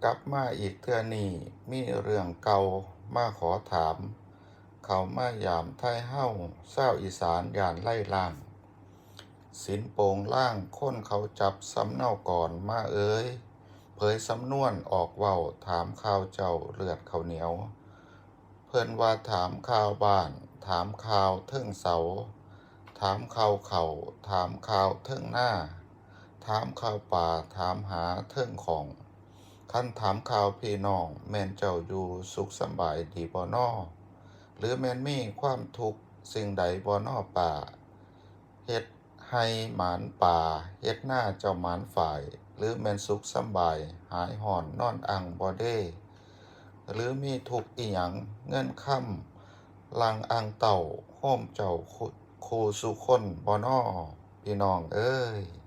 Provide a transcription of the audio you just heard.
ກັບມາອີກເທື່ອນີ້ ມີເລື່ອງເກົ່າມາຂໍຖາມ. ເຂົ້າມາຢາມໄທເຮົາ ຊາວອີສານຢ້ານໄຮ້ລ້າງ. ສິນໂປ່ງລາງ ຄົນເຂົາຈັບສຳເນົາກ່ອນມາເອີຍ. ເຜີຍສຳນວນອອກເວົ້າ ຖາມຂ່າວເຈົ້າເລືອດເຂົ້າໜຽວ. ເພິ່ນວ່າຖາມຂ່າວບ້ານ ຖາມຂ່າວເທິງເສົາ ຖາມຂ່າວເຂົ້າ ຖາມຂ່າວເທິງນາ ຖາມຂ່າວປ່າ ຖາມຫາເທິງຂອງ. ຄັນຖາມຂ່າວພີ່ນ້ອງ ແມ່ນເຈົ້າຢູ່ສຸກສຳບາຍດີບໍ່ນໍ? ຫຼືແມ່ນມີຄວາມທຸກສິ່ງໃດບໍ່ນໍປ້າ? ເຮັດໄຮ່ໝານປາ ເຮັດນາເຈົ້າໝານຝ້າຍ ຫຼືແມ່ນສຸກສຳບາຍ ຫາຍຮ້ອນນອນອັ່ງບໍ່ເດ? ຫຼືມີທຸກອີ່ຫຍັງ ເງິນຄຳຫຼັ່ງອ່າງເຕົ້າ ໂຮມເຈົ້າຄູ່ສູ່ຄົນບໍ່ນໍ ພີ່ນ້ອງເອີຍ?